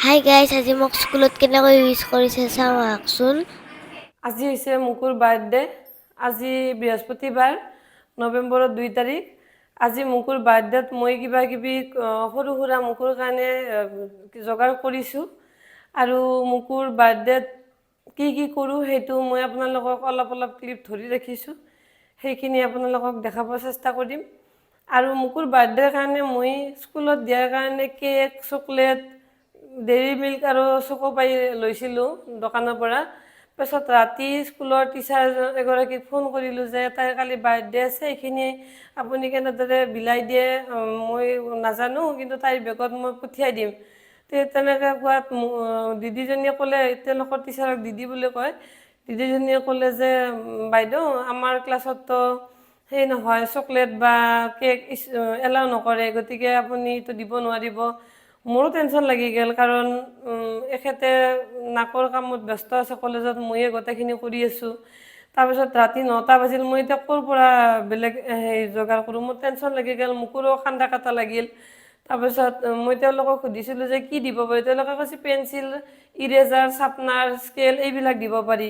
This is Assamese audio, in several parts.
হাই গাইজ, আজি মোক স্কুলত কেনেকৈ উইচ কৰিছে চাওঁ আহকচোন। আজি হৈছে মুকুৰ বাৰ্থডে। আজি বৃহস্পতিবাৰ, নৱেম্বৰৰ 2 তাৰিখ। আজি মুকুৰ বাৰ্থডেত মই কিবা কিবি সৰু সুৰা মুকুৰ কাৰণে যোগাৰ কৰিছোঁ আৰু মুকুৰ বাৰ্থডেত কি কি কৰোঁ সেইটো মই আপোনালোকক অলপ অলপ ক্লিপ ধৰি ৰাখিছোঁ, সেইখিনি আপোনালোকক দেখাব চেষ্টা কৰিম। আৰু মুকুৰ বাৰ্থডেৰ কাৰণে মই স্কুলত দিয়াৰ কাৰণে কেক, চকলেট, ডেইৰী মিল্ক আৰু চক'পাই লৈছিলোঁ দোকানৰ পৰা। পিছত ৰাতি স্কুলৰ টিচাৰ এগৰাকীক ফোন কৰিলোঁ যে তাইৰ কালি বাৰ্থডে আছে, এইখিনি আপুনি কেনেদৰে বিলাই দিয়ে মই নাজানো, কিন্তু তাইৰ বেগত মই পঠিয়াই দিম। তেনেকৈ কোৱাত দিদিজনীয়ে ক'লে, তেওঁলোকৰ টিচাৰক দিদি বুলি কয়, দিদিজনীয়ে ক'লে যে বাইদেউ, আমাৰ ক্লাছততো সেই নহয়, চকলেট বা কেক এলাউ নকৰে, গতিকে আপুনি এইটো দিব নোৱাৰিব। মোৰো টেনশ্যন লাগি গ'ল, কাৰণ এখেতে নাকৰ কামত ব্যস্ত আছে কলেজত, ময়ে গোটেইখিনি কৰি আছোঁ। তাৰপিছত ৰাতি 9টা বাজিল, মই এতিয়া ক'ৰ পৰা বেলেগ সেই যোগাৰ কৰোঁ? মোৰ টেনশ্যন লাগি গ'ল, মোকোৰো কান্দা কাটা লাগিল। তাৰপিছত মই তেওঁলোকক সুধিছিলোঁ যে কি দিব পাৰি। তেওঁলোকে কৈছে পেঞ্চিল, ইৰেজাৰ, চাৰ্পনাৰ, স্কেল এইবিলাক দিব পাৰি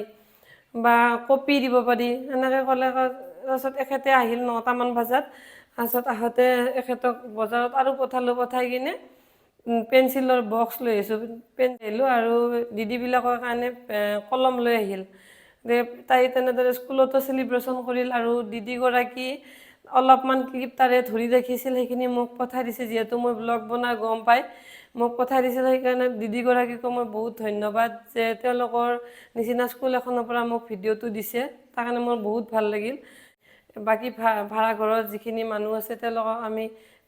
বা কপি দিব পাৰি, এনেকৈ ক'লে। তাৰপিছত এখেতে আহিল 9টামান বজাত। তাৰপিছত আহোঁতে এখেতক বজাৰত আৰু পঠালোঁ, পঠাই কিনে পেঞ্চিলৰ বক্স লৈ আহিছোঁ, পেন আহিলোঁ আৰু দিদিবিলাকৰ কাৰণে কলম লৈ আহিল। তাই তেনেদৰে স্কুলতো চেলিব্ৰেশ্যন কৰিল আৰু দিদিগৰাকী অলপমান ক্লিপ তাৰে ধৰি ৰাখিছিল, সেইখিনি মোক পঠাই দিছে। যিহেতু মই ব্লগ বনাই গম পাই মোক পঠাই দিছিল, সেইকাৰণে দিদিগৰাকীকো মই বহুত ধন্যবাদ যে তেওঁলোকৰ নিচিনা স্কুল এখনৰ পৰা মোক ভিডিঅ'টো দিছে, তাৰ কাৰণে মোৰ বহুত ভাল লাগিল। বাকী ভাড়াঘৰত যিখিনি মানুহ আছে তেওঁলোকক আমি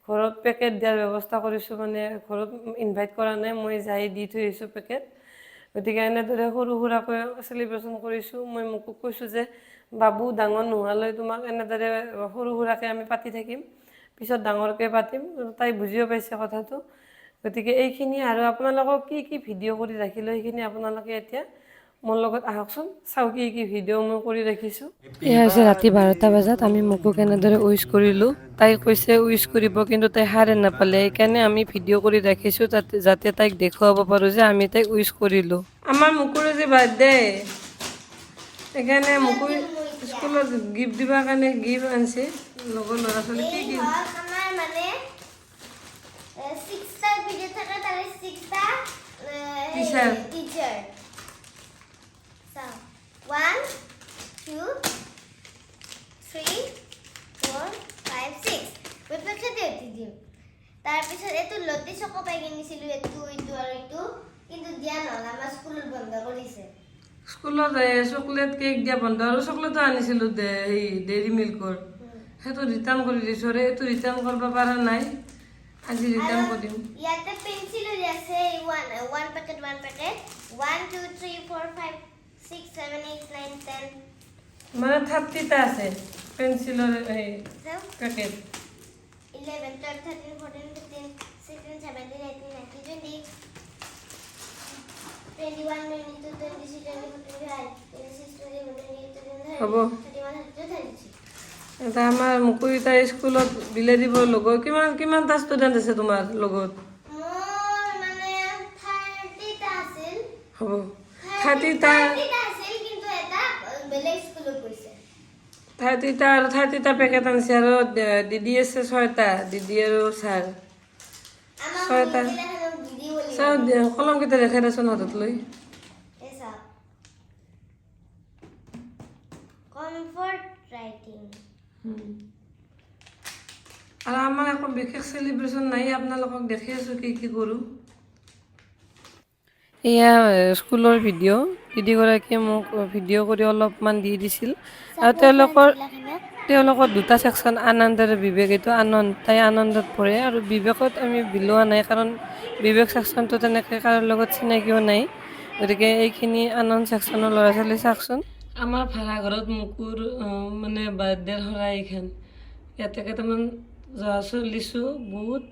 ঘৰত পেকেট দিয়াৰ ব্যৱস্থা কৰিছোঁ, মানে ঘৰত ইনভাইট কৰা নাই, মই যাই দি থৈ আহিছোঁ পেকেট। গতিকে এনেদৰে সৰু সুৰাকৈ চেলিব্ৰেশ্যন কৰিছোঁ। মই মোকো কৈছোঁ যে বাবু ডাঙৰ নোহোৱালৈ তোমাক এনেদৰে সৰু সুৰাকৈ আমি পাতি থাকিম, পিছত ডাঙৰকৈ পাতিম। তাই বুজিও পাইছে কথাটো। গতিকে এইখিনি আৰু আপোনালোকক কি কি ভিডিঅ' কৰি ৰাখিলোঁ সেইখিনি আপোনালোকে এতিয়া মোৰ লগত আহকচোন, চাওঁ কি কি ভিডিঅ' মই কৰি ৰাখিছোঁ। এয়া হৈছে ৰাতি 12টা বজাত আমি মোকো কেনেদৰে উইচ কৰিলোঁ। তাই কৈছে উইচ কৰিব, কিন্তু তাই সাৰে নাপালে, সেইকাৰণে আমি ভিডিঅ' কৰি ৰাখিছোঁ তাতে, যাতে তাইক দেখুৱাব পাৰোঁ যে আমি তাইক উইচ কৰিলোঁ। আমাৰ মুকুৰ যে বাৰ্থডে, সেইকাৰণে মুকুৰ স্কুলত গিফ্ট দিবৰ কাৰণে গিফ্ট আনিছে লগৰ ল'ৰা ছোৱালী। কি কি? আমাৰ মানে 6টা পিৰিয়ড থাকে, তাৰে 6টা Teacher. Teacher. চাওঁ, 1, 2, 3, 4, 5, 6। মই পেকেটে উঠি দিম। তাৰপিছত এইটো লতি চকো পাই কিনিছিলোঁ, এইটো, এইটো আৰু এইটো, কিন্তু দিয়া নহ'ল, আমাৰ স্কুলত বন্ধ কৰিছে। স্কুলত চকলেট কেক দিয়া বন্ধ। আৰু চকলেটো আনিছিলোঁ দে, সেই ডেইৰী মিল্কৰ, সেইটো ৰিটাৰ্ণ কৰি দিছোঁ আৰু এইটো ৰিটাৰ্ণ কৰিব পৰা নাই, আজি ৰিটাৰ্ণ কৰিম। ইয়াতে পেঞ্চিলো আছে, one one packet, one packet, 1, 2, 3, 4, 5, 6, 7, 8, 9, 10। মানে 30টা আছে পেঞ্চিলৰ এই packet. 11, 12, 13, 14, 15, 16, 17, 18, 19, 20, 21, 22, 23, 24, 25, 26, 27, 28, 29, হ'ব। 31, 32, 33। এটা আমাৰ মুকুৰিতা স্কুলত বিলাই দিব লগৰ কিমান কিমানটা ষ্টুডেণ্ট আছে তোমাৰ লগত? মোৰ মানে 30টা আছিল। হ'ব, 30টা। 30টা আছিল, কিন্তু এটা বেলেগ স্কুলত গৈছে। 30টা আৰু 30টা পেকেট আনিছে আৰু দিদি আছে ছয়টা, দিদি আৰু ছাৰ। আমাৰ ছয়টা। দিদি বুলি। চাওঁ, কলমকেইটা দেখাই দেচোন হাতত লৈ। এই চাওক, কমফৰ্ট ৰাইটিং। আৰু আমাৰ একো বিশেষ চেলিব্ৰেশ্যন নাই, আপোনালোকক দেখি আছোঁ কি কি কৰোঁ। এয়া স্কুলৰ ভিডিঅ'। দিদিগৰাকীয়ে মোক ভিডিঅ' কৰি অলপমান দি দিছিল। আৰু তেওঁলোকৰ দুটা ছেকশ্যন, আনন্দ আৰু বিবেক। এইটো আনন্দ, তাই আনন্দত পঢ়ে আৰু বিবেকত আমি বিলোৱা নাই, কাৰণ বিবেক ছেকশ্যনটো তেনেকৈ কাৰো লগত চিনাকিও নাই। গতিকে এইখিনি আনন্দ ছেকশ্যনৰ ল'ৰা ছোৱালী চাওকচোন। আমাৰ ভাড়াঘৰত মুকুৰ মানে বাৰ্থডেৰ শৰাই এইখন। ইয়াতে কেইটামান জহা চাউল দিছোঁ, বুট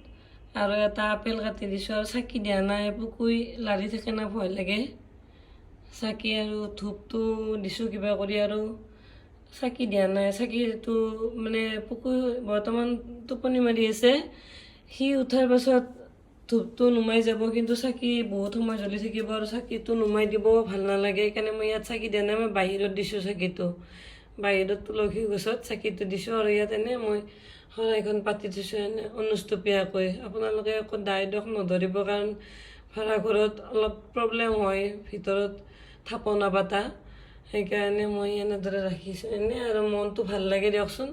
আৰু এটা আপেল কাটি দিছোঁ আৰু চাকি দিয়া নাই, পুকুই লাৰি থাকে না, ভয় লাগে। চাকি আৰু ধূপটো দিছোঁ কিবা কৰি আৰু চাকি দিয়া নাই। চাকিটো মানে পুকুই বৰ্তমান টোপনি মাৰি আছে, সি উঠাৰ পাছত ধূপটো নুমাই যাব, কিন্তু চাকি বহুত সময় জ্বলি থাকিব আৰু চাকিটো নুমাই দিব ভাল নালাগে। সেইকাৰণে মই ইয়াত চাকি দিয়া নাই, মই বাহিৰত দিছোঁ চাকিটো। বাহিৰত তুলসী গছত চাকিটো দিছোঁ আৰু ইয়াত এনেই মই শৰাইখন পাতি থৈছোঁ এনে অনুষ্টুপীয়াকৈ। আপোনালোকে একো দায় দোষ নধৰিব, কাৰণ ভাড়াঘৰত অলপ প্ৰব্লেম হয় ভিতৰত থাপনা পাতা, সেইকাৰণে মই এনেদৰে ৰাখিছোঁ এনেই আৰু মনটো ভাল লাগে দিয়কচোন।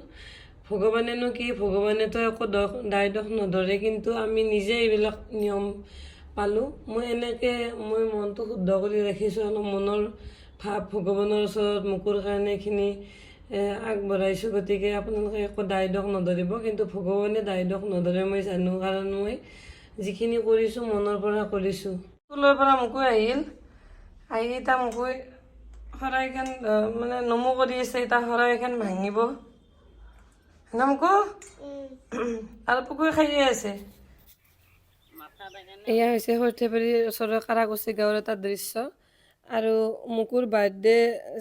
ভগৱানেনো কি, ভগৱানেতো একো দায় দোষ নধৰে, কিন্তু আমি নিজে এইবিলাক নিয়ম পালোঁ। মই এনেকৈ মই মনটো শুদ্ধ কৰি ৰাখিছোঁ, অলপ মনৰ ভাৱ ভগৱানৰ ওচৰত মুকুৰ কাৰণে এইখিনি আগবঢ়াইছোঁ। গতিকে আপোনালোকে একো দায় দোষ নধৰিব, কিন্তু ভগৱানে দায় দোষ নধৰে মই জানো, কাৰণ মই যিখিনি কৰিছোঁ মনৰ পৰা কৰিছোঁ। স্কুলৰ পৰা মোকো আহিল, আহি এতিয়া মোকো শৰাইখন মানে নমো কৰি আছে, এতিয়া শৰাইখন ভাঙিব না মোকো আৰু পুকুৰ খাইয়ে আছে। এয়া হৈছে সৰ্থেবাৰীৰ ওচৰৰ কাৰাকুচি গাঁৱৰ এটা দৃশ্য আৰু মুকুৰ বাৰ্থডে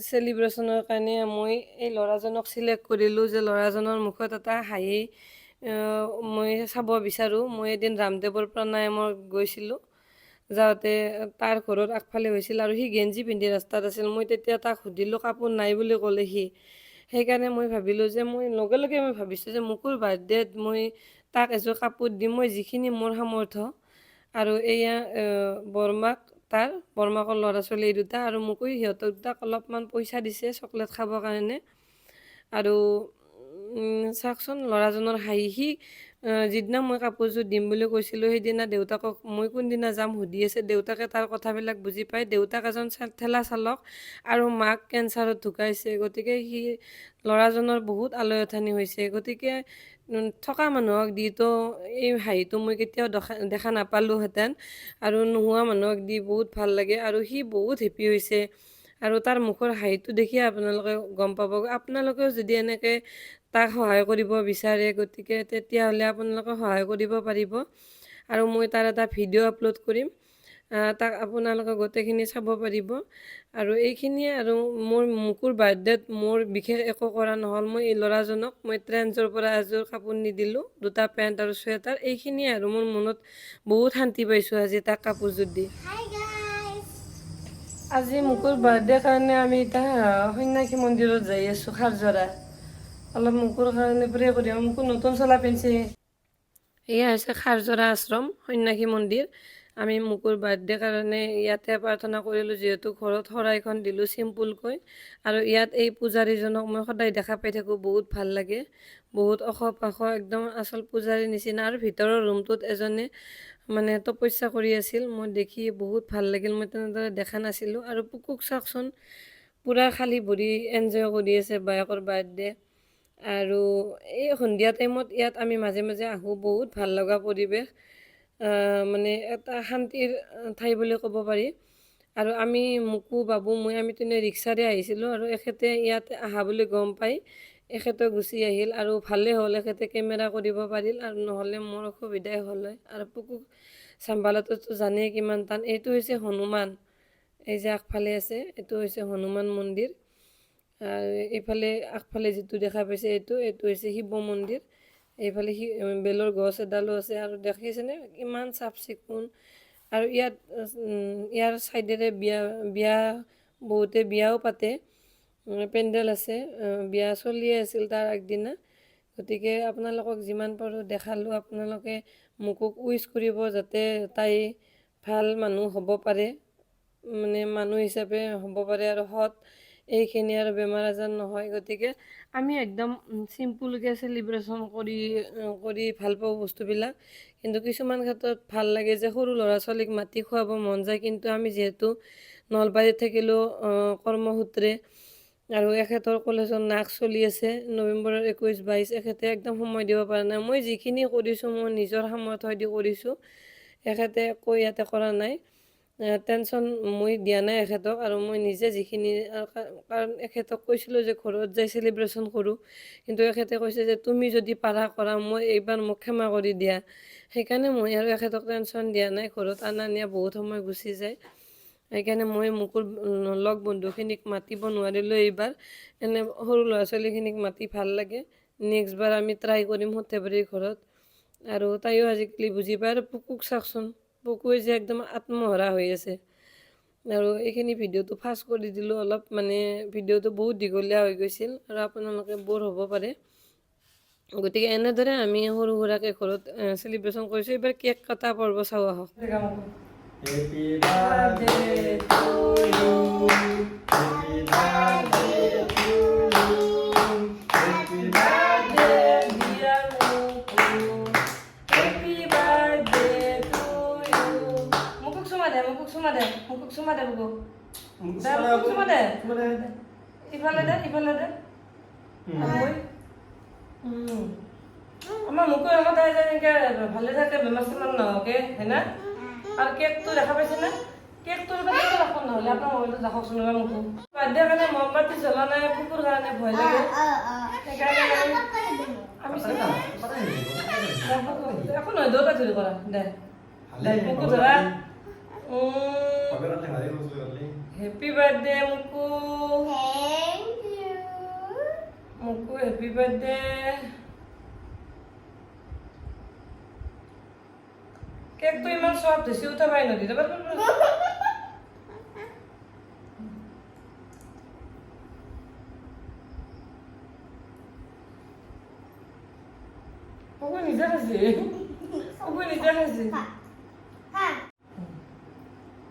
চেলিব্ৰেশ্যনৰ কাৰণে মই এই ল'ৰাজনক চিলেক্ট কৰিলোঁ যে ল'ৰাজনৰ মুখত এটা হাঁহি মই চাব বিচাৰোঁ। মই এদিন ৰামদেৱৰ প্ৰাণায়ামত গৈছিলোঁ, যাওঁতে তাৰ ঘৰৰ আগফালে হৈছিল আৰু সি গেঞ্জি পিন্ধি ৰাস্তাত আছিল। মই তেতিয়া তাক সুধিলোঁ, কাপোৰ নাই বুলি ক'লে সি। সেইকাৰণে মই ভাবিলোঁ যে মই লগে লগে মই ভাবিছোঁ যে মুকুৰ বাৰ্থডেত মই তাক এযোৰ কাপোৰ দিম, মই যিখিনি মোৰ সামৰ্থ্য। আৰু এয়া বৰমাক, তাৰ বৰমাকৰ ল'ৰা ছোৱালী এই দুটা আৰু মোকো সিহঁতক দুটাক অলপমান পইচা দিছে চকলেট খাবৰ কাৰণে। আৰু চাওকচোন ল'ৰাজনৰ হাঁহি। সি যিদিনা মই কাপোৰযোৰ দিম বুলি কৈছিলোঁ সেইদিনা দেউতাকক মই কোনদিনা যাম সুধি আছে। দেউতাকে তাৰ কথাবিলাক বুজি পায়। দেউতাক এজন ঠেলা চালক আৰু মাক কেঞ্চাৰত ঢুকাইছে, গতিকে সি ল'ৰাজনৰ বহুত আলৈ আথানি হৈছে। গতিকে থকা মানুহক দিতো এই হাঁহিটো মই কেতিয়াও দেখা নাপালোহেঁতেন, আৰু নোহোৱা মানুহক দি বহুত ভাল লাগে। আৰু সি বহুত হেপী হৈছে আৰু তাৰ মুখৰ হাঁহিটো দেখিয়ে আপোনালোকে গম পাব। আপোনালোকেও যদি এনেকৈ তাক সহায় কৰিব বিচাৰে, গতিকে তেতিয়াহ'লে আপোনালোকে সহায় কৰিব পাৰিব। আৰু মই তাৰ এটা ভিডিঅ' আপলোড কৰিম, তাক আপোনালোকে গোটেইখিনি চাব পাৰিব। আৰু এইখিনিয়ে আৰু মোৰ মুকুৰ বাৰ্থডেত মোৰ বিশেষ একো কৰা নহ'ল। মই এই ল'ৰাজনক মই ট্ৰেণ্ডছৰ পৰা এযোৰ কাপোৰ নিদিলোঁ, দুটা পেণ্ট আৰু চুৱেটাৰ, এইখিনিয়ে আৰু মোৰ মনত বহুত শান্তি পাইছোঁ আজি তাক কাপোৰযোৰ দি। Hi guys. আজি মুকুৰ বাৰ্থডে কাৰণে আমি এতিয়া সন্যাসী মন্দিৰত যাই আছোঁ খাৰজৰা। অলপ মুকুৰ কাৰণে প্ৰে কৰিম, মুকু নতুন চোলা পিন্ধছে। এয়া হৈছে খাৰজৰা আশ্ৰম সন্যাসী মন্দিৰ। আমি মুকুৰ বাৰ্থডে কাৰণে ইয়াতে প্ৰাৰ্থনা কৰিলোঁ, যিহেতু ঘৰত শৰাইখন দিলোঁ চিম্পুলকৈ। আৰু ইয়াত এই পূজাৰীজনক মই সদায় দেখা পাই থাকোঁ, বহুত ভাল লাগে, বহুত ওখ পাখ, একদম আচল পূজাৰীৰ নিচিনা। আৰু ভিতৰৰ ৰুমটোত এজনে মানে তপস্যা কৰি আছিল, মই দেখি বহুত ভাল লাগিল, মই তেনেদৰে দেখা নাছিলোঁ। আৰু পুকুক চাওকচোন, পূৰা খালী ভৰি এনজয় কৰি আছে বায়েকৰ বাৰ্থডে। আৰু এই সন্ধিয়া টাইমত ইয়াত আমি মাজে মাজে আহোঁ, বহুত ভাল লগা পৰিৱেশ, মানে এটা শান্তিৰ ঠাই বুলি ক'ব পাৰি। আৰু আমি মুকু বাবু মই আমি তেনে ৰিক্সাৰে আহিছিলোঁ আৰু এখেতে ইয়াত আহা বুলি গম পাই এখেতে গুচি আহিল আৰু ভালেই হ'ল, এখেতে কেমেৰা কৰিব পাৰিল, আৰু নহ'লে মোৰ অসুবিধাই হ'ল হয়। আৰু পুকুক চম্ভালাটোতো জানেই কিমান টান। এইটো হৈছে হনুমান, এই যে আগফালে আছে এইটো হৈছে হনুমান মন্দিৰ। আৰু এইফালে আগফালে যিটো দেখা পাইছে এইটো হৈছে শিৱ মন্দিৰ। এইফালে বেলৰ গছ এডালো আছে। আৰু দেখিছেনে কিমান চাফ চিকুণ। আৰু ইয়াত ইয়াৰ ছাইডেৰে বিয়া বহুতে বিয়াও পাতে, পেণ্ডেল আছে, বিয়া চলিয়ে আছিল তাৰ আগদিনা। গতিকে আপোনালোকক যিমান পাৰোঁ দেখালোঁ, আপোনালোকে মোকো উইচ কৰিব যাতে তাই ভাল মানুহ হ'ব পাৰে, মানে মানুহ হিচাপে হ'ব পাৰে আৰু সৎ, এইখিনি আৰু বেমাৰ আজাৰ নহয়। গতিকে আমি একদম চিম্পুলকৈ চেলিব্ৰেশ্যন কৰি ভাল পাওঁ বস্তুবিলাক, কিন্তু কিছুমান ক্ষেত্ৰত ভাল লাগে যে সৰু ল'ৰা ছোৱালীক মাতি খুৱাব মন যায়, কিন্তু আমি যিহেতু নলবাৰীত থাকিলেও কৰ্মসূত্ৰে আৰু এখেতৰ কলেজত নাক চলি আছে নৱেম্বৰৰ 21 22, এখেতে একদম সময় দিব পৰা নাই। মই যিখিনি কৰিছোঁ মই নিজৰ সামৰ্থ্য দি কৰিছোঁ, এখেতে একো ইয়াতে কৰা নাই, টেনশ্যন মই দিয়া নাই এখেতক। আৰু মই নিজে যিখিনি, কাৰণ এখেতক কৈছিলোঁ যে ঘৰত যাই চেলিব্ৰেশ্যন কৰোঁ, কিন্তু এখেতে কৈছে যে তুমি যদি পাৰা কৰা, মই এইবাৰ মোক ক্ষমা কৰি দিয়া। সেইকাৰণে মই আৰু এখেতক টেনশ্যন দিয়া নাই, ঘৰত অনা নিয়া বহুত সময় গুচি যায়। সেইকাৰণে মই মোকোৰ লগ বন্ধুখিনিক মাতিব নোৱাৰিলোঁ এইবাৰ, এনে সৰু ল'ৰা ছোৱালীখিনিক মাতি ভাল লাগে। নেক্সট বাৰ আমি ট্ৰাই কৰিম সৰ্থেবাৰীৰ ঘৰত। আৰু তাইও আজিকালি বুজি পায়। আৰু পুকুক চাওকচোন, পুকুৱে যে একদম আত্মহাৰা হৈ আছে। আৰু এইখিনি ভিডিঅ'টো ফাষ্ট কৰি দিলোঁ অলপ, মানে ভিডিঅ'টো বহুত দীঘলীয়া হৈ গৈছিল আৰু আপোনালোকে ব'ৰ হ'ব পাৰে। গতিকে এনেদৰে আমি সৰু সুৰাকৈ ঘৰত চেলিব্ৰেশ্যন কৰিছোঁ। এইবাৰ কেক কটা পৰ্ব চাওঁ আহক। Happy birthday to you. Happy birthday to you. Happy birthday, dear Muku. Happy birthday to you. মুকুক চুমা দে, মুকুক চুমা দে, মুকুক চুমা দে, মুকুক। দে, মুকুক চুমা দে। ইফালে দে, ইফালে দে। আৰু মই আমাৰ মুকু সদায় যেনেকে ভালে থাকে, বেমাৰ চেমাৰ নহকে, হয় না? আৰু কেকটো দেখা পাইছে না? কেকটোৰ কেকটো ৰাখোঁ নহ'লে আপোনাৰ মোবাইলটো ৰাখকচোন ৰ'বা। মুকু বাৰ্থডে কাৰণে মমবাতি জ্বলা নাই, কুকুৰ কাৰণে ভয় লাগে, সেইকাৰণে আমি একো নহয়, দুয়োটা ধৰি কৰা দে। মুকু ধৰা। Happy birthday Muku. Thank you. Muku, happy birthday. কেকটো ইমান চফ্ট হৈছে, উঠাবাই নদী। পুকু নিজে খাইছে, পুকু নিজে খাইছে। খা।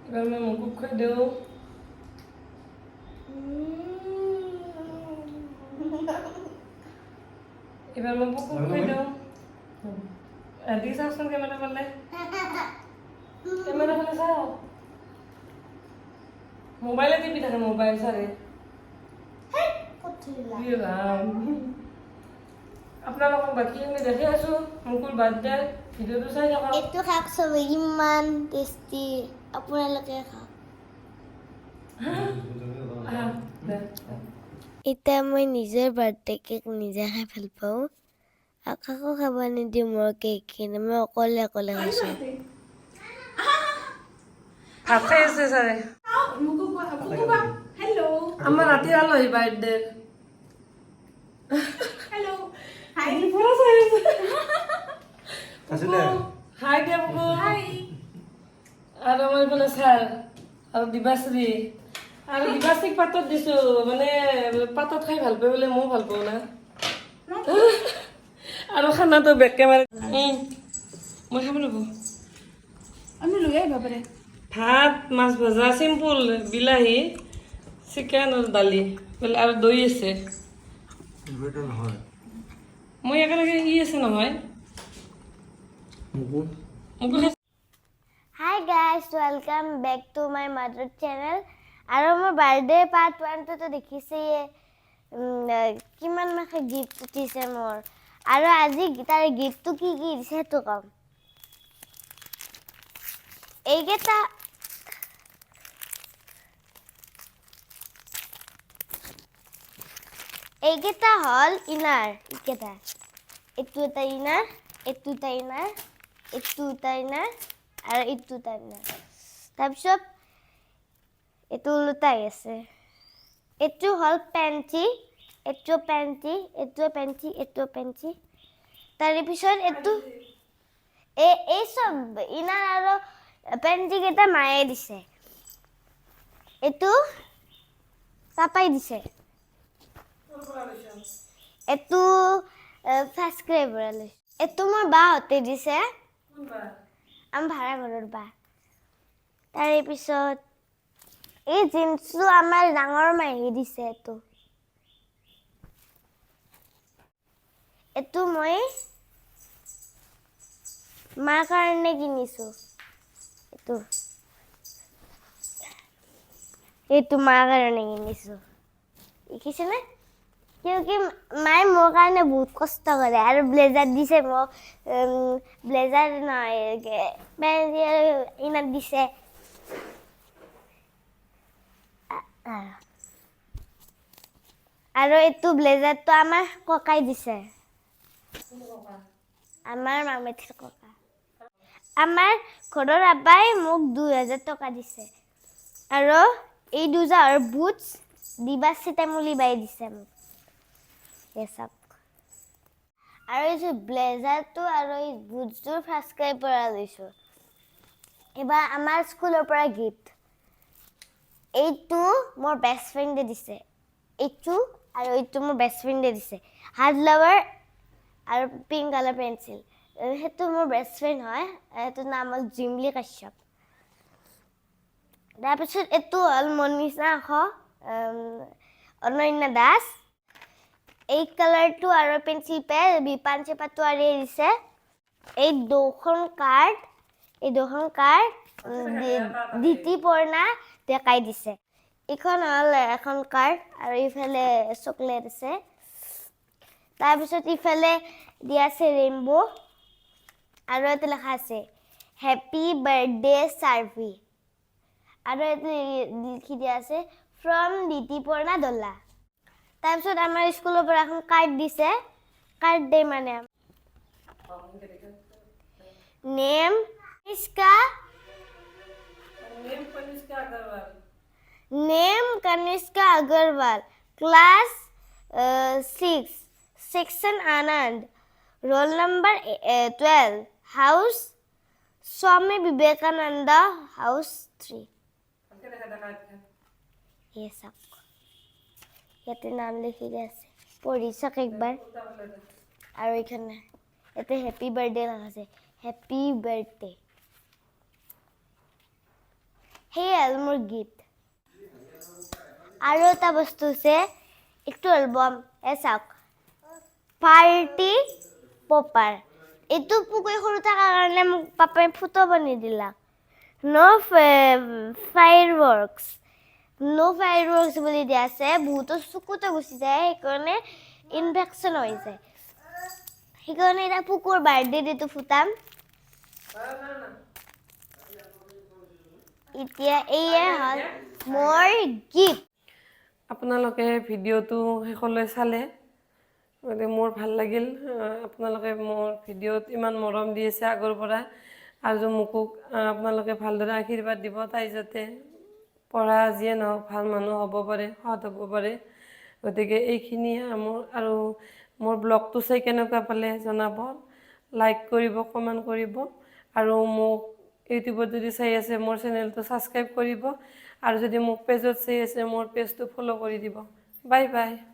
এবাৰ মই মুকুক খুৱাই দিওঁ। এবাৰ মই পুকুক খুৱাই দিওঁ। দি চাওকচোন কেমেৰা পালে, কেমেৰা ফালে চাওক। মোবাইলে টিপি থাকে, মোবাইল চাৰে। ক'ত থৈলা? ই ৰাম। আপোনালোকক বাকীখিনি দেখি আছো। মুকুৰ বাৰ্থডে ভিডিঅ'টো চাই থাকক। এইটো খাওক চবে, ইমান টেষ্টি, আপোনালোকে খাওক। আহা, দে। এতিয়া মই নিজৰ বাৰ্থডে কেক নিজে খাই ভাল পাওঁ আৰু কাকো খাব নিদিওঁ। মোৰ কেকখিনি মই অকলে অকলে খাইছোঁ। ভাত খাই আছে ছাৰে। হেল্ল'। আমাৰ ৰাতিৰ আলহী বাৰ্থডে। হেল্ল', হাই। পুৰা চাই আছে। আছিলে। হাই দে বুকু। হাই। আৰু আমাৰ এইফালে ছাৰ আৰু দিবাশ্ৰী। আৰু দিবাশ্ৰীক পাতত দিছো, মানে পাতত খাই ভাল পায় বোলে, ময়ো ভাল পাওঁ না। আৰু খানাটো বেক কেমেৰা। মই খাব ল'ব। আমি লৈ আহিব পাৰে। ভাত, মাছ ভজা, চিম্পুল, বিলাহী, চিকেন আৰু দালি বোলে, আৰু দৈ আছে। নহয়। মই একেলগে ই আছে নহয়। মোকো মোকো খাই। Hi guys, welcome back to my mother channel. আৰু মোৰ বাৰ্থডে পাৰ্ট ওৱানটোতো দেখিছেয়ে, কিমান মাখে গিফ্ট উঠিছে মোৰ। আৰু আজি তাৰে গিফ্টটো কি কি দিছে সেইটো ক'ম। এইকেইটা এইকেইটা হ'ল ইনাৰ। এইকেইটা, এইটো এটা ইনাৰ, এইটো এটা ইনাৰ, এইটো এটা ইনাৰ আৰু এইটো এটা ইনাৰ। তাৰপিছত এইটো ওলোটাই আছে। এইটো হ'ল পেণ্টি, এইটো পেণ্টি, এইটো পেণ্টি, এইটো পেণ্টি। তাৰে পিছত এইটো এই চব ইনাৰ আৰু পেণ্টিকেইটা মায়ে দিছে। এইটো পাপাই দিছে। এইটো ফাৰ্ষ্ট ক্ৰাই পৰা লৈছোঁ। এইটো মোৰ বাহঁতে দিছে, আমাৰ ভাড়া ঘৰৰ বা। তাৰে পিছত এই জিন্সটো আমাৰ ডাঙৰ মাহী দিছে। এইটো এইটো মই মাৰ কাৰণে কিনিছোঁ। এইটো এইটো মাৰ কাৰণে কিনিছোঁ, দেখিছেনে? কিয় কি মায়ে মোৰ কাৰণে বহুত কষ্ট কৰে। আৰু ব্লেজাৰ দিছে মোক, ব্লেজাৰ নহয়, পেণ্ট আৰু ইনাৰ দিছে। আৰু এইটো ব্লেজাৰটো আমাৰ ককাই দিছে, আমাৰ মামেথিৰ ককা। আমাৰ ঘৰৰ আব্বাই মোক 2000 টকা দিছে। আৰু এই দুযোৰ বুটছ দিবা চিতামুলি বাই দিছে মোক। এই চাওক। আৰু এইযোৰ ব্লেজাৰটো আৰু এই বুটযোৰ ফাৰ্ষ্ট ক্ৰাইৰ পৰা লৈছোঁ। এইবাৰ আমাৰ স্কুলৰ পৰা গিফ্ট। এইটো মোৰ বেষ্ট ফ্ৰেণ্ডে দিছে। এইটো আৰু এইটো মোৰ বেষ্ট ফ্ৰেণ্ডে দিছে, হাৰ্ট লাভাৰ আৰু পিংক কালাৰ পেঞ্চিল। সেইটো মোৰ বেষ্ট ফ্ৰেণ্ড হয়, সেইটোৰ নাম হ'ল জিমলি কাশ্যপ। তাৰপিছত এইটো হ'ল মনীষা খ অনন্যা দাস। এই কালাৰটো আৰু পেঞ্চিল পেড বিপাঞ্চী পাটোৱাৰীয়ে দিছে। এই দুখন কাৰ্ড দিতিপৰ্ণা ডেকাই দিছে। এইখন হ'ল এখন কাৰ্ড আৰু ইফালে চকলেট আছে। তাৰপিছত ইফালে দিয়া আছে ৰেইনব' আৰু ইয়াতে লেখা আছে "হেপী বাৰ্থডে চাৰ্ভি" আৰু ইয়াতে লিখি দিয়া আছে "ফ্ৰম দিতিপৰ্ণা দলা"। তাৰপিছত আমাৰ স্কুলৰ পৰা এখন কাৰ্ড দিছে। কাৰ্ড দে মানে name ইস্কা name Kanishka Agarwal, class 6, section Anand, roll number 12, house Swami Vivekananda house 3। এই চাওক, ইয়াতে নাম লিখি দিয়া আছে, পঢ়ি চাওক একবাৰ। আৰু এইখানে ইয়াতে হেপী বাৰ্থডে লেখা আছে, হেপী বাৰ্থডে। সেয়াই হ'ল মোৰ গিফ্ট। আৰু এটা বস্তু আছে, এইটো হ'ল বম। এই চাওক, পাৰ্টি পপাৰ। এইটো পুকুৰী সৰু থকাৰ কাৰণে মোক পাপাই ফুটাব নিদিলাক। "No fireworks, no fireworks" বুলি দিয়া আছে। বহুতৰ চকুতে গুচি যায়, সেইকাৰণে ইনফেকশ্যন হৈ যায়। সেইকাৰণে এতিয়া পুকুৰ বাৰ্থডে এইটো ফুটাম। এতিয়া এয়ে হ'ল মোৰ গিফ্ট। আপোনালোকে ভিডিঅ'টো শেষলৈ চালে, গতিকে মোৰ ভাল লাগিল। আপোনালোকে মোৰ ভিডিঅ'ত ইমান মৰম দি আছে আগৰ পৰা আৰু মোকো আপোনালোকে ভালদৰে আশীৰ্বাদ দিব, তাই যাতে পঢ়া যিয়ে নহওক ভাল মানুহ হ'ব পাৰে, সৎ হ'ব পাৰে। গতিকে এইখিনিয়ে মোৰ। আৰু মোৰ ব্লগটো চাই কেনেকুৱা পালে জনাব, লাইক কৰিব, কমেণ্ট কৰিব আৰু মোক ইউটিউবত যদি চাই আছে, মোৰ চেনেলটো ছাবস্ক্ৰাইব কৰিব আৰু যদি মোক পেজত চাই আছে, মোৰ পেজটো ফ'ল' কৰি দিব। Bye bye.